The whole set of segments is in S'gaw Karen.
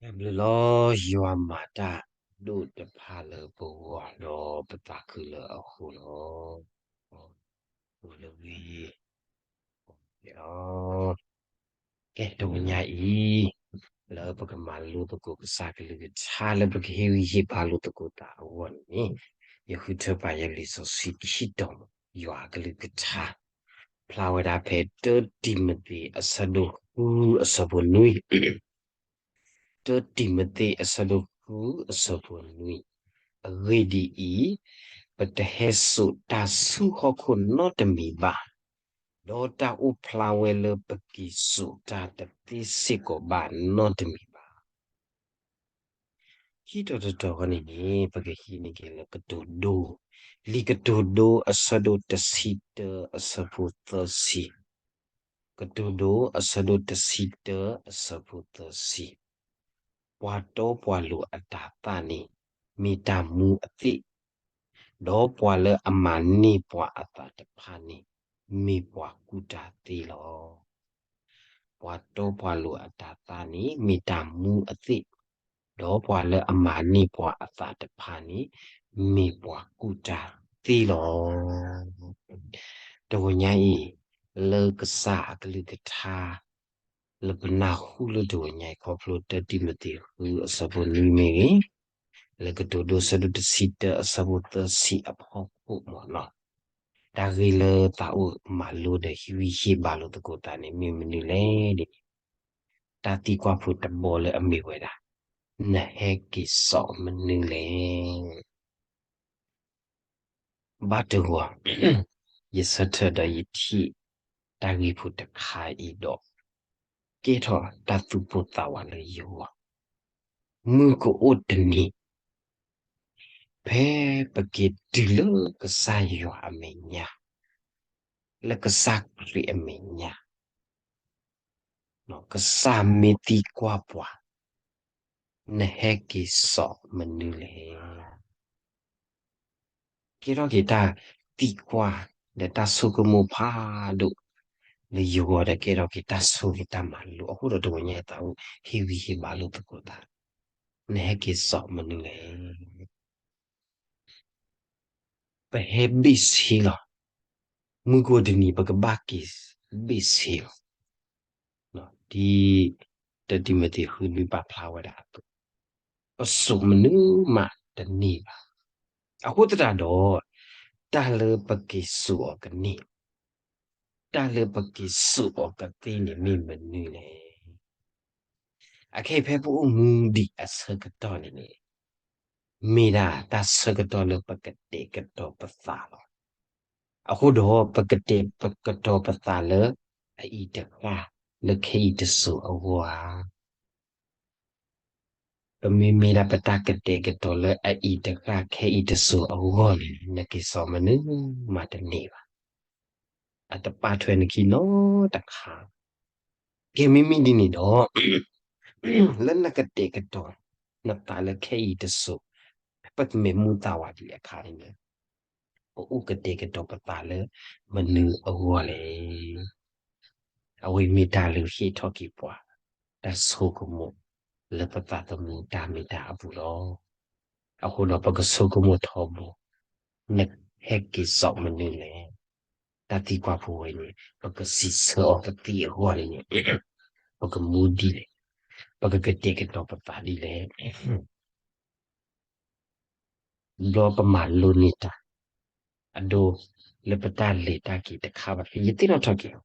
တၢ်ဘျုးလီၤ. ယွၤမၤတၢ်ဒိၣ်တဖၣ်လၢပဂီၢ်ဒီးပသးခုလၢအဃိလီၤ. အိၣ်လၢဝံ ကဲ တဝီညါအံၤ လၢပကမၤလိသကိးကစၢ်ကလုၢ်ကထါ လၢပကဟ့ၣ်ဂံၢ်ဟ့ၣ်ဘါလိာ်သကိးသးအဂီၢ်န့ၣ် ယဃုထၢပာ်ယလံာ်စီဆှံခံတီၤ ယွၤအကလုၢ်ကထါ ဖျါဝဲဒၣ်ဖဲ တၢတံၤမသ့း အဆၢဒိၣ်ဃု အဆၢဖိနွံ တၢတံၤမသ့း အဆၢဒိၣ်ဃု အဆၢဖိနွံ အဂ့ၢ်ဒ်အံၤ, ပတဟဲစိာ်တၢ်ဆူဟီၣ်ခိၣ်နီတမံၤဘၣ်, ဒီးတၢ်အိၣ်ဖျါဝဲလၢပက့ၤစိာ်တၢ်တသ့စ့ၢ်ကီးဘၣ်နီတမံၤဘၣ်. ခံတီၤတတီၤဃီန့ၣ်န့ၣ် ပကဟံးန့ၢ်က့ၤလၢကတိၤဒိ, လံာ်ကတိၤဒိ အဆၢဒိၣ်တဆံတၢ အဆၢဖိသၢဆံ ကတိၤဒိ အဆၢဒိၣ်တဆံတၢ အဆၢဖိသၢဆံ, ပှၤတီပှၤလိၤအတၤသၣ်န့ၣ် မ့ၢ်တၢ်မူအသ့ၣ်, ဒီးပှၤလၢအမၤန့ၢ်ပှၤအသးတဖၣ်န့ၣ် မ့ၢ်ပှၤကူၣ်တၢ်သ့လီၤ. ပှၤတီပှၤလိၤအတၤသၣ်န့ၣ် မ့ၢ်တၢ်မူအသ့ၣ်, ဒီးပှၤလၢအမၤန့ၢ်ပှၤအသးတဖၣ်န့ၣ် မ့ၢ်ပှၤကူၣ်တၢ်သ့လီၤ. တဝီညါအံၤ လၢကစၢ်အကလုၢ်ကထါ လၢပနၢ်ဟူလၢတဝီညါအံၤ ခီဖျိတၢတံၤမသ့းဃုအဆၢဖိနွံမ့ၢ်ဂ့ၤ, လၢကတိၤဒိအဆၢဒိၣ်တဆံတၢအဆၢဖိသၢဆံအဖီခိၣ်မ့ၢ်နီၤ, တၢ်ဂ့ၢ်လၢသးအိၣ်မၤလိဒီးဟ့ၣ်ဂံၢ်ဟ့ၣ်ဘါလိာ်သကိးသးန့ၣ် မ့ၢ်မနုၤလဲၣ်န့ၣ်, တၢ်သံကွၢ်ဖိတဘီလၢအမ့ၢ်ဝဲဒၣ်, နဟဲက့ၤစိာ်မနုၤလဲၣ်. ဘၣ်တဂီၤ, ယဆၢထၢၣ်ဒီးယထံၣ်တၢ်ဂ့ၢ်ဖိတခါအံၤဒီး, ကဲထီၣ်တၢ်သူၣ်ပိၢ်သးဝးလၢယဂီၢ်, မုၢ်ကအိၣ်တနံၤ, ဖဲပက့ၤတုၤလၢကစၢ်ယွၤအမဲာ်ညါ, လၢကစၢ်ခရံာ်အမဲာ်ညါ ကစၢ်မ့ၢ်သံကွၢ်ပှၤ, နဟဲက့ၤစိာ်မနုၤလဲၣ်. ကဲထီၣ်က့ၤတၢ်သံကွၢ် ဒီးတၢ်ဆိကမိၣ်ဖးဒိၣ် လၢယဂီၢ်ဒီးကဲထီၣ်က့ၤတၢ်ဆိက့ၤတၢ်မၤလိ အဃိဒီးတဝီညါအံၤ သးအိၣ်ဟ့ၣ်ဂံၢ်ဟ့ၣ်ဘါလိာ်သကိးသး, နဟဲက့ၤစိာ်မနုၤလဲၣ်. ပဟဲဘ့ၣ်ဆ့လီၤ. မုၢ်ကအိၣ်တနံၤ ပကဘၣ်က့ၤဘ့ၣ်ဆ့လီၤ. ဒ်တၢတံၤမသ့းဃုနွံပာ်ဖျါဝဲဒၣ်အသိး, ပစိာ်မနုၤမးတန့ၢ်ဘၣ်. အဃိသတးဒီး, တၢ်လၢပက့ၤစိာ်အီၤကန့ၢ်, တၢ်လၢပက့ၤစိာ်အီၤကသ့န့ၣ်မ့ၢ်မနုၤလဲၣ်. အခဲအံၤဖဲပအိၣ်မူဒံးအဆၢကတီၢ်န့ၣ်န့ၣ်, မ့ၢ်ဒၣ်တၢ်ဆၢကတီၢ်လၢပကတဲာ်ကတီၤပသးလီၤ. အဃိဒီး ပကတဲာ်ကတီၤပသးလၢအအံၤတဃၣ် လၢခဲအံၤတစိၤအဂီၢ်ဧါ. ပမ့မ့ၢ်ဒၣ်ပတၢ်ကတဲာ်ကတီၤလၢအအံၤတဃၣ်ခဲအံၤတစိၤအဂီၢ်န့ၣ် နက့ၤစိာ်မနုၤမးတန့ၢ်ဘၣ်. အတပာ်ထွဲနခံနီတခါ. ကဲမ့မ့ၢ်ဒ်န့ၣ်ဒီး, လၢနကတဲာ်ကတီၤနသးလၢခဲအံၤတစိၤ, ပကမ့ၢ်မူသးဝးဒံးအခါန့ၣ်, ပအိၣ်ကတဲာ်ကတီၤပသးလၢမနုၤအဂီၢ်လဲၣ်. အဝဲမ့ၢ်တၢ်လၢဟ့ၣ်ထီၣ်က့ၤပှၤ တၢ်ဆိကမိၣ်လၢပသးသမူတၢ်မ့ၢ်တၢ်အပူၤလီၤ. အဃိဒီးပကဆိကမိၣ်ထီဘိ, နဟဲက့ၤစိာ်မနုၤလဲၣ်. တၢ်သံကွၢ်ဖိဝဲန့ၣ် ပကစံးဆၢအီၤကသ့အဂီၢ်န့ၣ်န့ၣ်, ပကမူဒ်လဲၣ်, ပကကတဲာ်ကတီၤပသးဒ်လဲၣ်. ဘျီပမၤလိန့ၢ်တၢ်, အဒိ လၢပတၢ်လဲၤတၢ်က့ၤတခါဘၣ် ယသ့ၣ်နီၣ်ထီၣ်က့ၤ,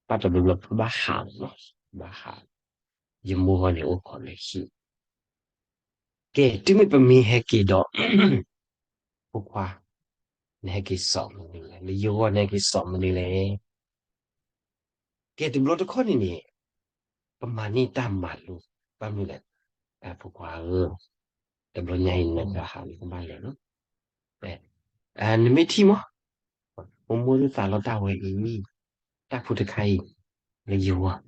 ဘၣ်တဘျီဘျီပဘၣ်ဟးလီၤ, ဘၣ်ဟး, ယမိၢ်ဂီၢ်န့ၣ်အိၣ်ခိးလၢဟံၣ်, ကဲ တုၤမ့ၢ်ပမ့ၢ်ဟဲက့ၤဒီး, ဖိခွါ, နဟဲက့ၤစိာ်မနုၤလဲၣ်, လၢယဂီၢ်နဟဲက့ၤစိာ်မနုၤလဲၣ်. ကဲတဘျီတခီၣ်န့ၣ်န့ၣ်, ပမၤန့ၢ်တၢ်မၤလိ, ဘၣ်မနုၤလဲၣ်, ဖိခွါဧၢ, တဘျီညါအံၤနကဟးန့ၣ်ကဘၣ်လဲၤလီၤ. နမ့ၢ်ထံၣ်မး, မိၢ်မိၢ်သးလီတၢ်ဝဲအံၤ, တၢ်ဖိတခါအံၤ, လၢယဂီၢ်,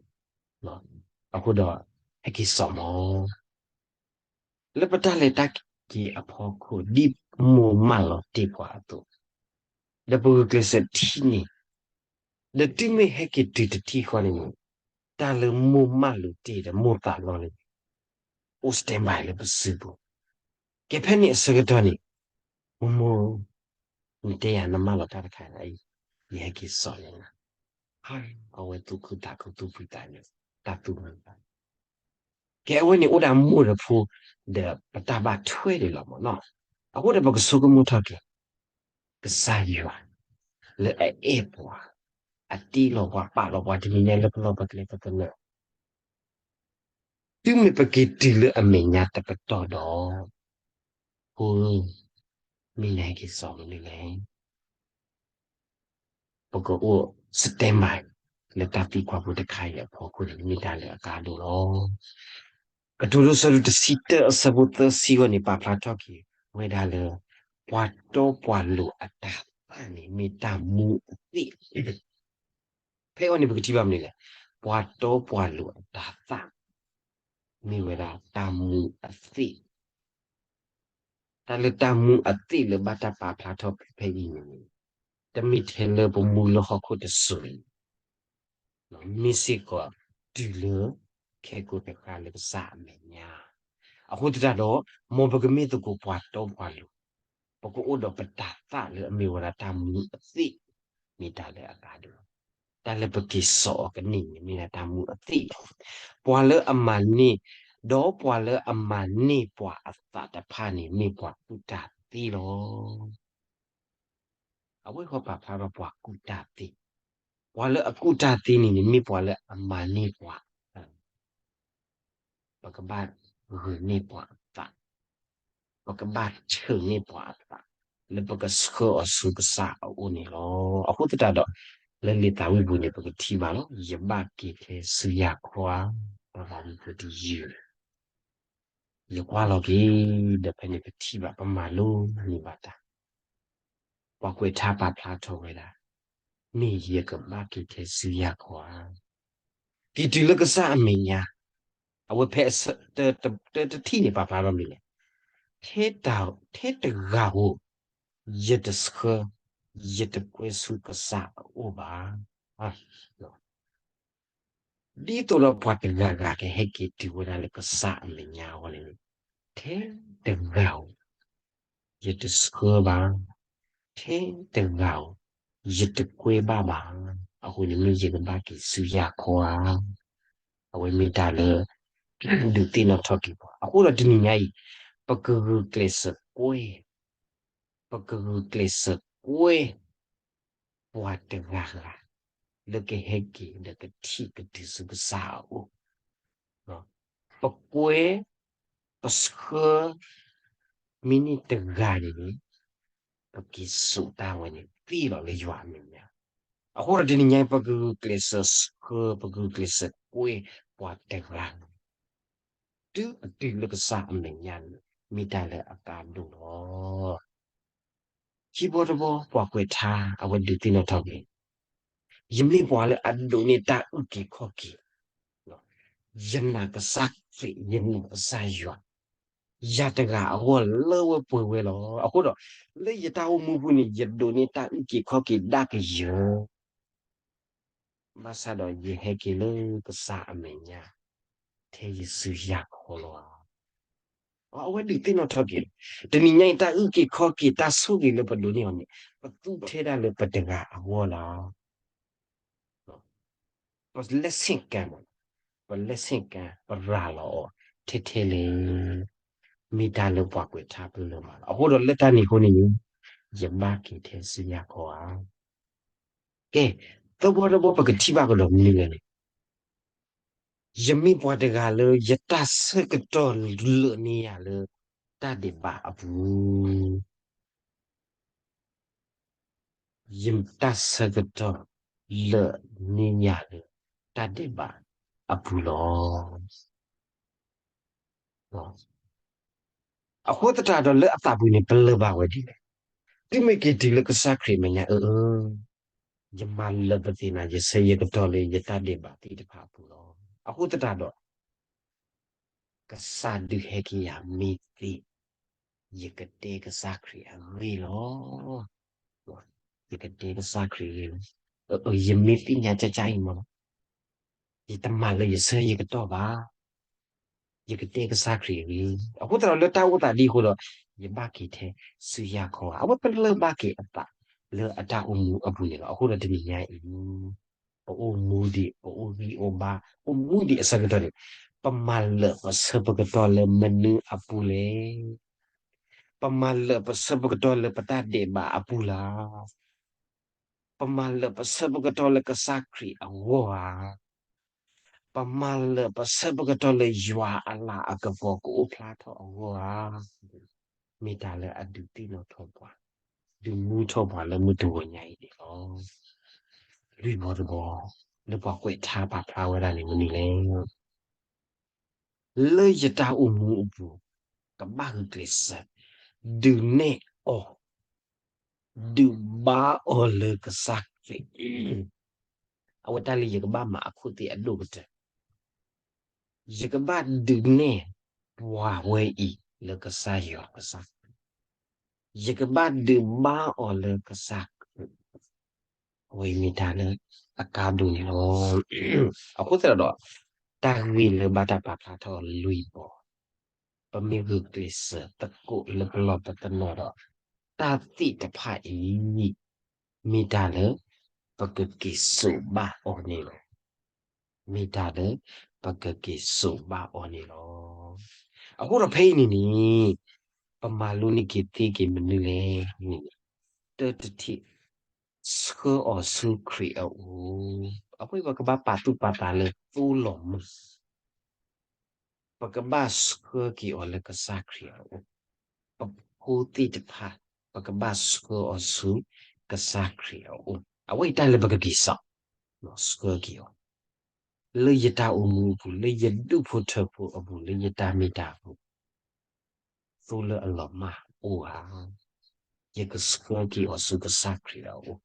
အဃိဒီး, ဟဲက့ၤစိာ်မး လၢပတၢ်လဲၤတၢ်က့ၤအဖီခိၣ် ဒ်မိၢ်မၢလီၤတ့ၢ်ပှၤအသိး, ဒီးပဂုာ်ကျဲးစၢးထံၣ်န့ၣ်, ဒီးတုၤမ့ၢ်ဟဲက့ၤတုၤတထံၣ်ဃီန့ၣ်န့ၣ်, တၢ်လၢမိၢ်မၢလိၤတ့ၢ်ဒီးမိၢ်သးလီန့ၣ်, အိၣ် standby လၢပစုပူၤ. ကဲဖဲန့ၣ်အဆၢကတီၢ်န့ၣ်, မိၢ်မိၢ်, နတဲယၤနမၢလီၤတၢ်တခါအံၤ, ယဟဲက့ၤစိာ်န့ၣ်လီၤ. အဝဲသူၣ်ခုသးခုသူၣ်ဖှံသးညီ, တၢ်သူၣ်မံသး, ကဲအဝဲန့ၣ်အိၣ်ဒီးမိၢ်ဒီးဖိ, ဒီးပတၢ်ဘၣ်ထွဲဒၣ်လီၤမၢ်နီၤ. အဃိဒီးပကဆိကမိၣ်ထီၣ်က့ၤ ကစၢ်ယွၤ လၢအအဲၣ်ပှၤ, အတ့လီၤပှၤ ပာ်လီၤပှၤတနံၤညါလၢပလီၢ်ပကျဲပသနၢၣ် တုၤမ့ၢ်ပက့ၤတုၤလၢအမဲာ်ညါတပတီၢ်ဒီး, ဖိဧၢ, မ့ၢ်နဟဲက့ၤစိာ်မနုၤလဲၣ်. ပကအိၣ် standby လၢတၢ်သံကွၢ်ဖိတခါအံၤအဖီခိၣ်န့ၣ် မ့ၢ်တၢ်လၢအကါဒိၣ်လီၤ. ကတိၤဒိ ဆၢဒိၣ်တဆံတၢ အဆၢဖိသၢဆံအဂီၢ်န့ၣ် ပာ်ဖျါထီၣ်က့ၤဝဲဒၣ်လၢ ပှၤတီပှၤလိၤအတၤသၣ်န့ၣ် မ့ၢ်တၢ်မူအသ့ၣ် ဖဲအံၤန့ၣ် ပကထံၣ်ဘၣ်မနုၤလဲၣ်. ပှၤတီပှၤလိၤအတၤသၣ် မ့ၢ်ဝဲဒၣ်တၢ်မူအသ့ၣ်. တၢ်လၢတၢ်မူအသ့ၣ်လၢဘၣ်တၢ်ပာ်ဖျါထီၣ်ဖဲအံၤန့ၣ်, တမ့ၢ်ထဲလၢပမူလၢဟီၣ်ခိၣ်တစိၤအံၤ, မ့ၢ်စ့ၢ်ကီးတုၤလၢ ခဲကိာ်တဃၣ်လၢကစၢ်အမဲာ်ညါ. အဃိသတးဒီး, မ်ပကမ့ၢ်သကိးပှၤတီပှၤလိၤ, ပကအိၣ်ဒီးပတၤသၣ်လၢအမ့ၢ်ဝဲဒၣ်တၢ်မူအသ့ၣ်, မ့ၢ်တၢ်လၢအကါဒိၣ်. တၢ်လၢပက့ၤစိာ်အီၤကန့ၢ်န့ၣ် မ့ၢ်ဒၣ်တၢ်မူအသ့ၣ်လီၤ. ပှၤလၢအမၤန့ၢ်, ဒီးပှၤလၢအမၤန့ၢ်ပှၤအသးတဖၣ်န့ၣ် မ့ၢ်ပှၤကူၣ်တၢ်သ့လီၤ. အဝဲဃီပာ်ဖျါထီၣ်ပှၤကူၣ်တၢ်သ့, ပှၤလၢအကူၣ်တၢ်သ့န့ၣ်န့ၣ် မ့ၢ်ပှၤလၢအမၤန့ၢ်ပှၤ, ပကဘၣ်ဂုာ်န့ၢ်ပှၤအသး, ပကဘၣ်ဆှၢန့ၢ်ပှၤအသး, လၢပကဆှၢအီၤဆူကစၢ်အအိၣ်န့ၣ်လီၤ. အဃိသတးဒီး, လၢလံာ်သးဝံၣ်ပူၤန့ၣ် ပကထံၣ်ဘၣ်လီၤ. ယဘၣ်က့ၤထဲဆူယၤခီဧါ, ပှၤဘၣ်မူဖိတယုၢ် ယကွၢ်လီၤက့ၤ, ဒီးဖဲန့ၣ်ပထံၣ်ဘၣ်ပမၤလိန့ၢ်ဘၣ်တၢ်, ပှၤကွဲးထါပာ်ဖျါထီၣ်ဝဲဒၣ်, မ့ၢ်ယကဘၣ်က့ၤထဲဆူယၤခီဧါ, က့ၤတုၤလၢကစၢ်အမဲာ်ညါ, အဝဲဖဲအဆၢ, တ, တ, တထံၣ်န့ၣ် ပာ်ဖျါထီၣ်မနုၤလဲၣ်. ထဲတဂၤဧိၤ, ယတဆှၢ, ယတကွဲဆူကစၢ်အအိၣ်ဘၣ်. ဒ်သိးဒီးပှၤတဂၤဂၤကဟဲက့ၤတုၤဝဲဒၣ်လၢကစၢ်အမဲာ်ညါအဂီၢ်န့ၣ်, ထဲတဂၤဧိၤ, ယတဆှၢဘၣ်, ထဲတဂၤဧိၤ, ယတကွဲဘၣ်ဘၣ်, အဃိန့ၣ် မ့ၢ်ယကဘၣ်က့ၤဆူယၤခီဧါ. အဝဲမ့ၢ်တၢ်လၢ ဒုးသ့ၣ်နီၣ်ထီၣ်က့ၤပှၤ. အဃိဒီးတနံၤညါအံၤ, ပကဂုာ်ကျဲးစၢးကွဲ, ပကဂုာ်ကျဲးစၢးကွဲ ပှၤတဂၤဂၤ လၢကဟဲက့ၤဒီးကထံၣ်ကတုၤဆူကစၢ်အအိၣ်, ပကွဲ, ပဆှၢ, မ့ၢ်န့ၢ်တဂၤန့ၣ်န့ၣ်, ပက့ၤစိာ်တၢ်ဝဲန့ၣ် သ့လီၤလၢယွၤအမဲာ်ညါ. အဃိဒီးတနံၤညါအံၤ ပကဂုာ်ကျဲးစၢးဆှၢ, ပကဂုာ်ကျဲးစၢးကွဲပှၤတဂၤန့ၣ် တုၤအတုၤလၢကစၢ်အမဲာ်ညါန့ၣ် မ့ၢ်တၢ်လၢအကါဒိၣ်လီၤ. ခံဘီတဘီ ပှၤကွဲးထါ အဝဲဒုးသ့ၣ်နီၣ်ထီၣ်က့ၤ, ယမ့ၢ်ပှၤလၢအဒိးန့ၢ်တၢ်အုၣ်က့ၤခီၣ်က့ၤ, ယနာ်ကစၢ်ခရံာ်, ယနာ်ကစၢ်ယွၤ, ယၤတဂၤအဂီၢ်လၢဝဲပှဲၤဝဲလီၤ. အဃိဒီး လၢယတၢ်အိၣ်မူပူၤန့ၣ် ယဒိးန့ၢ်တၢ်အုၣ်က့ၤခီၣ်က့ၤဒၣ်ကယၢၤ ဘၣ်ဆၣ်ဒီးယဟဲက့ၤလၢကစၢ်အမဲာ်ညါ ထဲယစုယၤခီလီၤဧါ. အဝဲဒုးသ့ၣ်နီၣ်ထီၣ်က့ၤ, တနံၤညါအံၤ တၢ်အုၣ်က့ၤခီၣ်က့ၤတၢ်ဆိၣ်ဂ့ၤလၢပဒိးန့ၢ်အီၤန့ၣ် ပသူၣ်ထဲဒၣ်လၢပတဂၤအဂီၢ်လီၤ. ပလဲၤဆ့ၣ်ကၤ, ပလဲၤဆ့ၣ်ကၤ ပရၤလီၤအီၤထဲထဲလဲၣ်, မ့ၢ်တၢ်လၢပှၤကွဲးထါပလၢၢ်မးလီၤ. အဃိဒီးလၢတၢ်န့ၣ်အဃိန့ၣ် ယဘၣ်က့ၤထဲစုယၤခီဧါ. ကဲ, သၢဘီတဘီပကထံၣ်ဘၣ်ကဒီးမနုၤလဲၣ်န့ၣ်, ယမ့ၢ်ပှၤတဂၤလၢယတၢ်ဆၢကတီၢ်လၢာ်န့ၢ်ယၤလၢတၢ်ဒဲးဘးအပူၤ ယတၢ်ဆၢကတီၢ်လၢာ်န့ၢ်ယၤလၢတၢ်ဒဲးဘးအပူၤလီၤ. အဃိသတးဒီးလၢအသးပူၤန့ၣ် ပလၢၢ်ဘၣ်ဝဲဒ်လဲၣ်. တုၤမ့ၢ်က့ၤတုၤလၢကစၢ်ခရံာ်မဲာ်ညါအၢ, ယမၤလၢပသ့ၣ်နၤ ယဆၢယကတီၢ်လၢယတၢ်ဒဲးဘးသ့ၣ်တဖၣ်အပူၤလီၤ. အဃိသတးဒီး ကစၢ်ဒုးဟဲက့ၤယၤမ့ၢ်သ့, ယကတဲကစၢ်ခရံာ်အဂ့ၢ်လီၤ. ယကတဲကစၢ်ခရံာ်အဂ့ၢ်လီၤ. ယမ့ၢ်သ့ၣ်ညါကၠၢ်ကၠၢ်အံၤမးလီၤ. ယတမၤလၢယဆၢယကတီၢ်ဘၣ်. ယကတဲကစၢ်ခရံာ်အဂ့ၢ်, အဃိသတးဒီးလၢတၢ်အိၣ်သးဒ်အဃိဒီး ယဘၣ်က့ၤထဲစုယၤခီဧါ, အဝဲပလၢၢ်ဘၣ်က့ၤအသးလၢအတၢ်အိၣ်မူအပူၤန့ၣ်လီၤ. အဃိဒီးတနံၤညါအံၤ ပအိၣ်မူဒံး ပအိၣ်ဂံၢ်အိၣ်ဘါ အိၣ်မူဒံးအဆၢကတီၢ်န့ၣ် ပမၤလၢာ်ပဆၢပကတီၢ်လၢမနုၤအပူၤလဲၣ်. ပမၤလၢာ်ပဆၢပကတီၢ်လၢပတၢ်ဒဲးဘးအပူၤလၢ်. ပမၤလၢာ်ပဆၢပကတီၢ်လၢကစၢ်ခရံာ်အဂီၢ်ဧါ. ပမၤလၢာ်ပဆၢပကတီၢ်လၢယွၤအလၤအကပီၤကအိၣ်ဖျါထီၣ်အဂီၢ်ဧါ. မ့ၢ်တၢ်လၢအဒုးသ့ၣ်နီၣ်ထီၣ်ပှၤ, ဒုးမူထီၣ်ပှၤလၢမုၢ်တဂီၤညါအံၤန့ၣ်လီၤ. လွံၢ်ဘီတဘီ လၢပှၤကွဲးထါပာ်ဖျါဝဲဒၣ်န့ၣ်မနုၤလဲၣ်. လၢယတၢ်အိၣ်မူအပူၤ ကဘၣ်ဂုာ်ကျဲးစၢး ဒုးနဲၣ်အီၤ ဒုးဘါအီၤလၢကစၢ်ခရံာ်, အဝဲတၢ်လၢယကဘၣ်မၤအခိၣ်သ့ၣ်အဒိၣ်ကတၢၢ်, ယကဘၣ်ဒုးနဲၣ်ပှၤဝဲအံၤလၢကစၢ်ယွၤကစၢ်ခရံာ်, ယကဘၣ်ဒုးဘါအီၤလၢကစၢ်ခရံာ်, အဝဲအံၤမ့ၢ်တၢ်လၢအကါဒိၣ်န့ၣ်လီၤ. အဃိသတးဒီး တၢ်ဂ့ၢ်လၢဘၣ်တၢ်ပာ်ဖျါထီၣ်လွံၢ်ဘီ ပမ့ၢ်ဂုာ်ကျဲးစၢးသကိးလၢပလီၢ်ပသနၢၣ်ဒီး တၢ်သ့ၣ်တဖၣ်အံၤ မ့ၢ်တၢ်လၢ ပကက့ၤစိာ်ဘၣ်အီၤန့ၣ်လီၤ. မ့ၢ်တၢ်လၢ ပကက့ၤစိာ်ဘၣ်အီၤန့ၣ်လီၤ. အဃိဒီးဖဲအံၤန့ၣ်န့ၣ် ပမၤလိန့ၢ်က့ၤသ့က့ၤမနုၤလဲၣ်န့ၣ် တၢတထံၣ် ဆှၢအီၤဆူခရံာ်အအိၣ်, အဃိပကဘၣ်ပာ်သူၣ်ပာ်သးလၢသိလီၤမၢ် ပကဘၣ်ဆှၢက့ၤအီၤလၢကစၢ်ခရံာ်အအိၣ်, ပဖိသ့ၣ်တဖၣ် ပကဘၣ်ဆှၢအီၤဆူကစၢ်ခရံာ်အအိၣ်, အဝဲအံၤတၢ်လၢပကက့ၤစိာ်, ဆှၢက့ၤအီၤ လၢယတၢ်အိၣ်မူအပူၤ, လၢယဒူၣ်ဖိထၢဖိအပူၤ, လၢယတၢ်မ့ၢ်တၢ်အပူၤ သိလၢအလီၤမၢ်အိၣ်ဧါ. ယကဆှၢက့ၤအီၤဆူကစၢ်ခရံာ်အအိၣ်.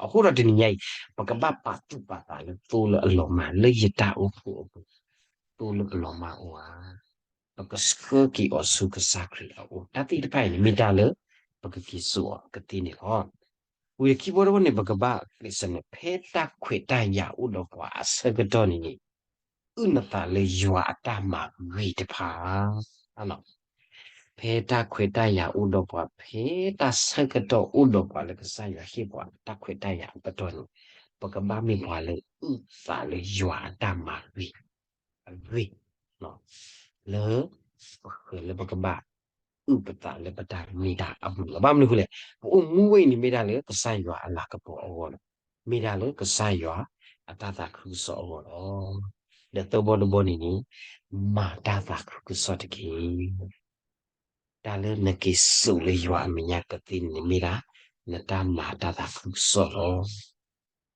အဃိဒီးတနံၤညါအံၤ ပကဘၣ်ပာ်သူၣ်ပာ်သးလၢသိလၢအလီၤမၢ် လၢယတၢ်အိၣ်ဖှိၣ်အပူၤ, သိလၢအလီၤမၢ်အိၣ်ဧါ. ပကဆှၢက့ၤအီၤဆူကစၢ်ခရံာ်အအိၣ်. တၢ်သ့ၣ်တဖၣ်အံၤန့ၣ် မ့ၢ်တၢ်လၢ ပကက့ၤစိာ်အီၤကသ့န့ၣ်လီၤ. ဝံၤခံဘီတဘီန့ၣ် ပကဘၣ်ကျဲးစၢးန့ၣ် ဖဲတၢ်ခွဲးတၢ်ယာ်အိၣ်ဒီးပှၤအဆၢကတီၢ်န့ၣ်န့ၣ် အုၣ်နသးလၢယွၤအတၢ်မၤဂ့ၤတဖၣ် ဖဲတၢ်ခွဲးတၢ်ယာ်အိၣ်ဒီးပှၤ, ဖဲတၢ်ဆၢကတီၢ်အိၣ်ဒီးပှၤလၢကစၢ်ယွၤဟ့ၣ်ပှၤတၢ်ခွဲးတၢ်ယာ်အကတီၢ်န့ၣ်, ပကဘၣ်မ့ၢ်ပှၤလၢအုၣ်သးလၢယွၤအတၢ်မၤဂ့ၤ, အဂ့ၢ်, လၢ ပဃၢၤလၢပကဘၣ်အုၣ်ပသးလၢပတၢ်မ့ၢ်တၢ်အပူၤလီၤ. ဘၣ်မနုၤအဃိလဲၣ်, ပအိၣ်မူဝဲအံၤန့ၣ်မ့ၢ်ဒၣ်လၢကစၢ်ယွၤအလၤကပီၤအဂီၢ်လီၤ. မ့ၢ်ဒၣ်လၢကစၢ်ယွၤအတၢ်သးခုကစီၣ်အဂီၢ်လီၤ. ဒီးသၢဘီတဘီန့ၣ်န့ၣ်, မၤတၢ်သးခုကစီၣ်တက့ၢ်. တၢ်လၢနက့ၤစိာ်လၢယွၤအမဲာ်ညါကသ့န့ၣ်န့ၣ် မ့ၢ်ဒၣ် နတၢ်မၤတၢ်သးခုကစီၣ်လီၤ.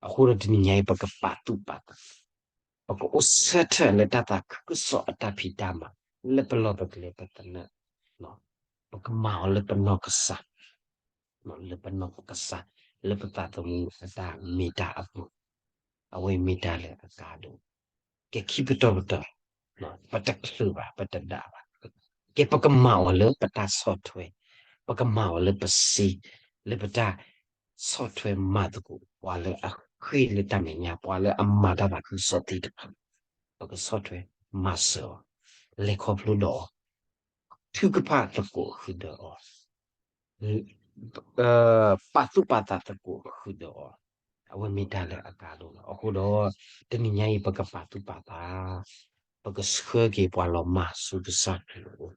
အဃိဒီးတနံၤညါအံၤ ပကပာ်သူၣ်ပာ်သး, ပကအိၣ်ဆၢထၢၣ်လၢတၢ်သးခုကစီၣ်အတၢ်ဖံးတၢ်မၤ, လၢပလီၢ်ပကျဲပသနၢၣ်, ပကမၤအီၤလၢပနီၢ်ကစၢ်, လၢပနီၢ်ကစၢ်, လၢပသးသမူအတၢ်မ့ၢ်တၢ်အပူၤ, အဝဲမ့ၢ်တၢ်လၢအကါဒိၣ် ကဲခံပတီၢ်ပတီၢ်, ပတချုးဘၣ် ပတဒၣ်ဘၣ်, ကဲပကမၤအီၤလၢပတၢ်ဆီၣ်ထွဲ, ပကမၤအီၤလၢပစ့, လၢပတၢ်ဆီၣ်ထွဲမၤသကိး ပှၤလၢအဃ့လၢတၢ်မဲာ်ညါ ပှၤလၢအမၤတၢ်သးခုကစီၣ်သ့ၣ်တဖၣ်, ပကဆီၣ်ထွဲမၤစၢၤအီၤ, လဲၤခီဖျိဒီးအီၤ, ထုကဖၣ်သကိးဃုာ်ဒီးအီၤ ပာ်သူၣ်ပာ်သးသကိးဃုာ်ဒီးအီၤ, အဝဲမ့ၢ်တၢ်လၢအကါဒိၣ်လီၤ. အဃိဒီး တနံၤညါအံၤ ပကပာ်သူၣ်ပာ်သး, ပကဆှၢက့ၤပှၤလီၤမၢ်ဆူကစၢ်ခရံာ်အအိၣ်,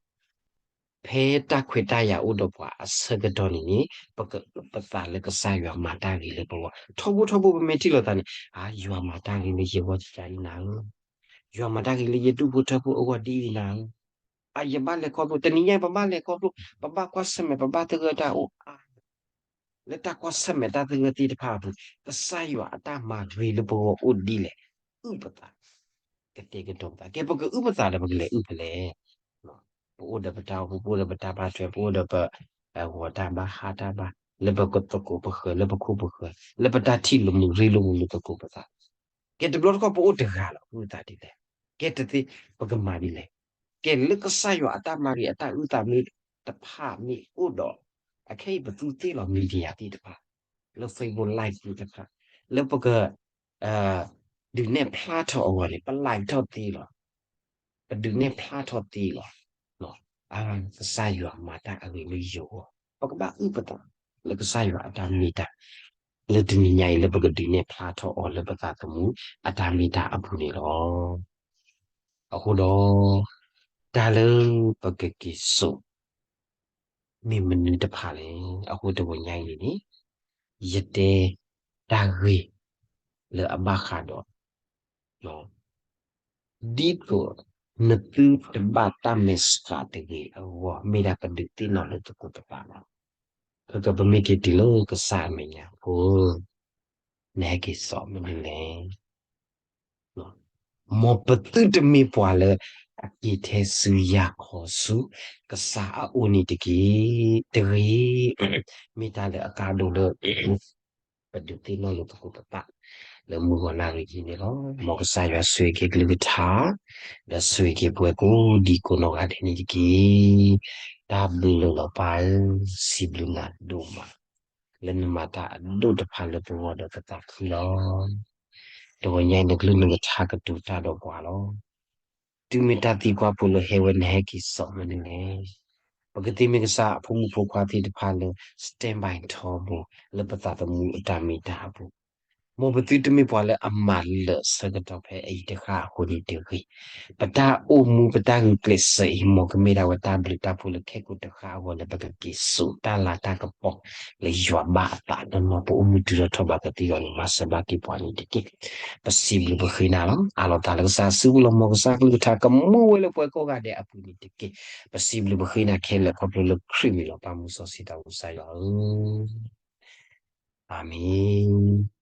ဖဲတၢ်ခွဲးတၢ်ယာ်အိၣ်ဒီးပှၤအဆၢကတီၢ်န့ၣ်န့ၣ် ပကအုၣ်ပသးလၢကစၢ်ယွၤမၤတၢ်ဂ့ၤလၢပဂီၢ်, ထီဘိထီဘိ ပမ့ၢ်ထံၣ်လိာ်သးန့ၣ်, အါ ယွၤမၤတၢ်ဂ့ၤလၢယဂီၢ်ဒ်အံၤနၤဧၢ, ယွၤမၤတၢ်ဂ့ၤလၢယဒူၣ်ဖိထၢဖိအဂီၢ်ဒ်အံၤနၤဧၢ, အါ ယဘၣ်လဲၤခီဖျိ, တနံၤညါအံၤ ပဘၣ်လဲၤခီဖျိ, ပဘၣ်ကွၢ်ဆၢၣ်မဲာ် ပဘၣ်သဂၢၢ်တၢ်အိၣ်အါ လၢတၢ်ကွၢ်ဆၢၣ်မဲာ်တၢ်သဂၢၢ်သ့ၣ်တဖၣ်အပူၤ, ကစၢ်ယွၤအတၢ်မၤဂ့ၤလၢပဂီၢ်အိၣ်ဒ်လဲၣ်, အုၣ်ပသး, ကတဲာ်ကတီၤပသး, ကဲပကအုၣ်ပသးဒီး ပကလဲၤအုၣ်ဖဲလဲၣ်. ပအိၣ်ဒီးပတၢ်အိၣ်ဖှိၣ်, ပအိၣ်ဒီးပတၢ်ဘၣ်ထွဲ, ပအိၣ်ဒီးပဂီၤတၢ်ဘါဟးတၢ်ဘါ, လၢပကသကိးပဃၢၤ, လၢပခိၣ်ပဃၢၤ, လၢပတၢ်ထံၣ်လိာ်မုာ်ရ့လိာ်မုာ်လၢသကိးပသး, ကဲတဘျီတခီၣ်ပအိၣ်တဂၤလီၤ, အုၣ်သးဒ်လဲၣ်. ကဲတသ့, ပကမၤဒ်လဲၣ်. ကဲလၢကစၢ်ယွၤအတၢ်မၤဂ့ၤအတၢ်အုၣ်သးမ့ၢ်တဖၣ်မ့ၢ်အိၣ်ဒီး, အခဲအံၤပသူသ့လီၤ media သ့ၣ်တဖၣ်, လၢ Facebook Live သ့ၣ်တဖၣ်, လၢပက ဒုးနဲၣ်ဖျါထီၣ်အဂီၢ်န့ၣ် ပ live ထီၣ်သ့လီၤ. ပဒုးနဲၣ်ဖျါထီၣ်သ့လီၤ. ကစၢ်ယွၤမၤတၢ်အဂ့ၤလၢယဂီၢ်, ပကဘၣ်အုၣ်ပသးလၢကစၢ်ယွၤအတၢ်မ့ၢ်တၢ် လၢတနံၤညါအံၤ လၢပကဒုးနဲၣ်ဖျါထီၣ်အီၤလၢပသးသမူအတၢ်မ့ၢ်တၢ်အပူၤန့ၣ်လီၤ. အဃိဒီး တၢ်လၢပကက့ၤစိာ် မ့ၢ်မနုၤတဖၣ်လဲၣ်. အဃိတဂီၤညါအံၤန့ၣ် ယတဲတၢ်ဂ့ၢ်လၢအဘၣ်ဃးဒီး ဒ်သိးနသုတဘၣ်တၢ်မဲာ်ဆှးတဂ့ၤအဂီၢ် မ့ၢ်ဒၣ်ပဒုးသ့ၣ်နီၣ်လၢသကိးပသးလီၤ. ခဲကပမ့ၢ်က့ၤတုၤလၢကစၢ်အမဲာ်ညါအဃိ နဟဲက့ၤစိာ်မနုၤလဲၣ်. မ်ပသုတမ့ၢ်ပှၤလၢအက့ၤထဲဆူယၤခီဆူ ကစၢ်အအိၣ်န့ၣ်တက့ၢ်. တဂ့ၤ မ့ၢ်တၢ်လၢအကါဒိၣ်လၢ ပဒုးသ့ၣ်နီၣ်လၢသကိးပသး လၢမုၢ်ဂီၤနၣ်ရံၣ်အံၤန့ၣ်လီၤ. မ်ကစၢ်ယွၤဆိၣ်ဂ့ၤက့ၤကလုၢ်ကထါ ဒီးဆိၣ်ဂ့ၤက့ၤပှၤကိးဒံကိးနီၢ်ဂၤဒဲးန့ၣ်တက့ၢ်. တၢ်ဘျုးလီၤပၢ်ဧၢ, စံးဘျုးနၤဒိၣ်မး လၢနမၤတၢ်အဒိၣ်တဖၣ်လၢပဂီၢ်ဒီးပသးခုလီၤ. တဂီၤညါအံၤ နကလုၢ်နကထါကတိၤတၢ်ဒီးပှၤလီၤ. တုၤမ့ၢ်တၢ်သံကွၢ်ဖိလၢဟဲဝဲ နဟဲက့ၤစိာ်မနုၤလဲၣ်. ပကသ့မ့ၢ်ကစၢ်အဖိမုၣ်ဖိခွါသ့ၣ်တဖၣ်လၢ stand by ထီဘိ လၢပသးသမူအတၢ်မ့ၢ်တၢ်အပူၤ, မ်ပသုတမ့ၢ်ပှၤလၢအမၤလၢာ်ဆၢကတီၢ်ဖဲအအံၤတဃၣ်အဃိန့ၣ်တဂ့ၤ. ပတၢ်အိၣ်မူပတၢ်ဂုာ်ကျဲးစၢးအံၤ မ်ကမ့ၢ်ဒၣ်ဝဲတၢ်ဘျုးတၢ်ဖှိၣ်လၢခဲကိာ်တဃၣ်အဂီၢ်လၢပကက့ၤစိာ်တၢ်လၤတၢ်ကပီၤလၢယွၤဘၣ်အသး ဒီးမ်ပအိၣ်မူတုၤထီၣ်ထီၣ်ဘးကသ့အဂီၢ်န့ၣ် မၤစၢၤဘၣ်က့ၤပှၤန့ၣ်တက့ၢ်. ပစံးဘျုးပဃ့နၤလီၤ. အးလီၤသးလၢကစၢ်အစုပူၤလီၤ. မ်ကစၢ်ကလုၢ်ကထါကမူဝဲလၢပှၤကိးဂၤဒဲးအပူၤန့ၣ်တက့ၢ်. ပစံးဘျုးပဃ့နၤခဲလၢာ် ခီဖျိလၢခရံာ်မံၤလီၤ. ပၢ်မူစီဆှံတၢ်အိၣ်ကစၢ်ယွၤဧၢ, အၤမ့ၣ်.